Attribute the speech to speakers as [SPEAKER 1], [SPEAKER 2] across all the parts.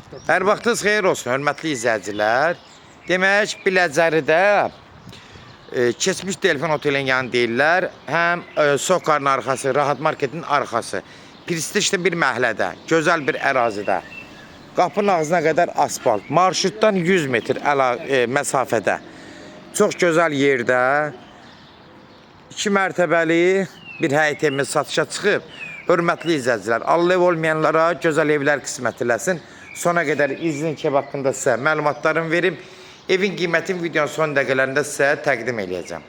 [SPEAKER 1] Hər vaxtınız xeyir olsun, hörmətli izləyicilər. Demək, Biləcəridə keçmiş Delfin otelin yanı deyirlər. Həm Sokarın arxası, Rahat Marketin arxası. Prestijli bir məhəllədə, gözəl bir ərazidə. Qapının ağzına qədər asfalt, marşrutdan 100 metr məsafədə. Çox gözəl yerdə. İki mərtəbəli bir həyət evimiz satışa çıxıb. Hörmətli izləyicilər, Allah ev olmayanlara gözəl evlər qismət eləsin. Sona qədər izin ki, ev haqqında sizə məlumatlarımı verim. Evin qiymətini videonun son dəqiqələrində sizə təqdim eləyəcəm.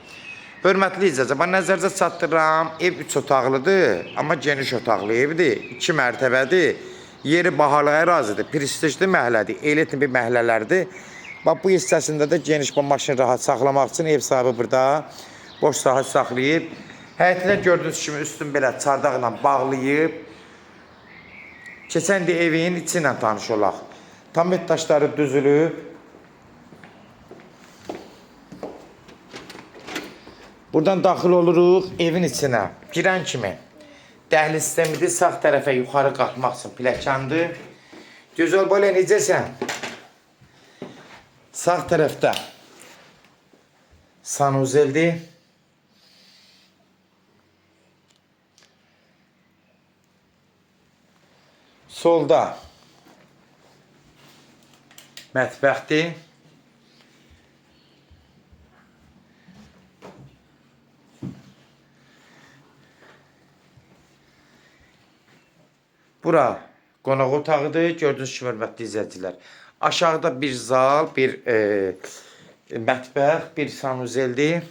[SPEAKER 1] Hörmətli izləyicilər, mən nəzərinizə çatdırıram. Ev 3 otaqlıdır, amma geniş otaqlı evdir. 2 mərtəbədir. Yeri bahalı ərazidir, prestijli məhəllədir, elitli bir məhəllələrdir. Bax bu hissəsində də geniş bu maşın rahat saxlamaq üçün ev sahibi burada boş sahə saxlayıb. Həyətinə gördüyünüz kimi üstün belə çardaqla bağlayıb. Keçən də evin içi ilə tanış olaq. Tamet daşları düzülüb. Buradan daxil oluruq evin içinə. Girən kimi dəhliz sistemidir. Sağ tərəfə yuxarı qalxmaq üçün pilləkəndir. Gözəl belə necəsən? Sağ tərəfdə sanuzeldir. Solda mətbəxdir. Bura qonaq otağıdır. Gördüyünüz kimi hörmətli izləyicilər. Aşağıda bir zal, bir mətbəx, bir sanuzeldir.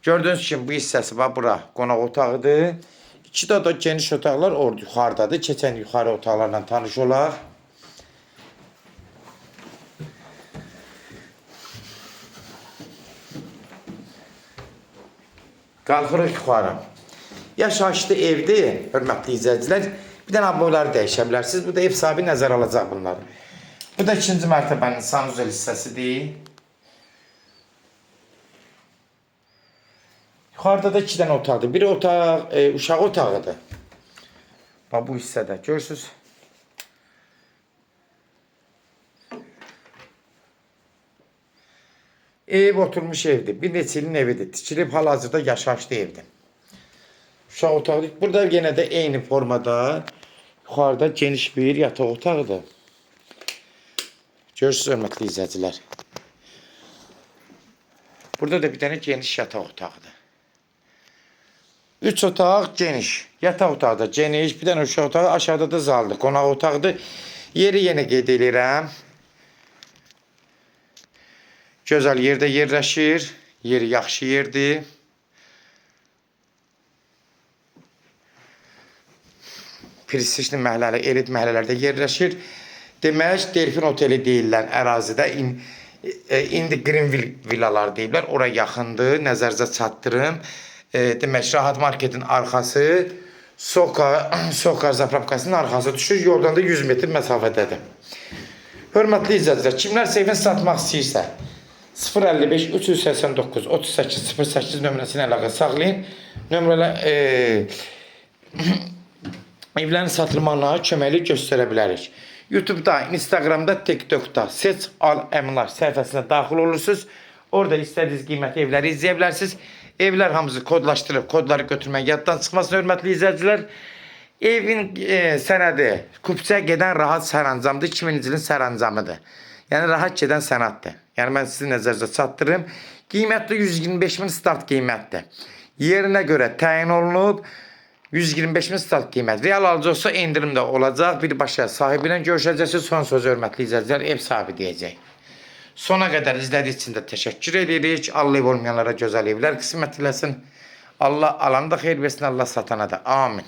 [SPEAKER 1] Gördüyünüz kimi bu hissəsi var bura qonaq otağıdır. İki də geniş otaqlar orada yuxarıdadır. Keçən yuxarı otaqlarla tanış olaq. Qalxırıq yuxarı. Yaşayışlı evdir, hörmətli izləyicilər. Bir dənə aboyları dəyişə bilərsiniz. Bu da ev sahibi nəzər alacaq bunları. Bu da ikinci mərtəbənin sanuzel hissəsidir. Yuxarıda da iki dənə otaqdır. Biri otaq, uşaq otağıdır. Bax bu hissədə görürsüz. Ev oturmuş evdir. Bir neçə ilin evidir. Tikilib hal-hazırda yaşayışlı evdir. Uşaq otağı. Burada yenə də eyni formada yuxarıda geniş bir yataq otağıdır. Görürsüz hörmətli izləyicilər. Burada da bir dənə geniş yataq otağıdır. 3 otaq geniş. Yataq otağı da geniş, bir dənə uşaq otağı, aşağıda da zaldır, qonaq otağıdır. Yeri yenə qeyd eləyirəm. Gözəl yerdə yerləşir. Yeri yaxşı yerdir. Prestijli məhəllələr, elit məhəllələrdə yerləşir. Demək, Delfin oteli deyirlər ərazidə. İndi Greenville villalar deyirlər. Ora yaxındır. Nəzərinizə çatdırım. Demək, Rahat Marketin arxası Soka zapravkasının arxası düşür. Yoldan da 100 metr məsafədədir. Hörmətli izləyicilər, kimlərsə evini satmaq istəyirsə 055 389 38 08 nömrəsinə əlaqə saxlayın. Nömrələr evlərin satılmağına köməklik göstərə bilərik. YouTube'da, Instagram'da, TikTok'da Seç Al Əmlak səhifəsinə daxil olursunuz. Orada istədiyiniz qiymətli evləri izləyə bilərsiniz. Evlər hamısı kodlaşdırılıb, kodları götürmək yaddan çıxmasın hörmətli izləyicilər. Evin sənədi kupçaya gedən rahat sərəncamdır. 2000-ci ilin sərəncamıdır. Yəni rahat gedən sənəddir. Yəni mən sizin nəzərinizə çatdırım. Qiymətli 125 min start qiymətdir. Yerinə görə təyin olunub. 125 min start qiymət. Real alıcı olsa endirim də olacaq. Birbaşa sahibi ilə görüşəcəksiniz. Son sözü hörmətli izləyicilər ev sahibi deyəcək. Sona qədər izlədiyiniz üçün də təşəkkür edirik. Allah ev olmayanlara gözəl evlər qismət eləsin. Allah alana da xeyir versin, Allah satana da. Amin.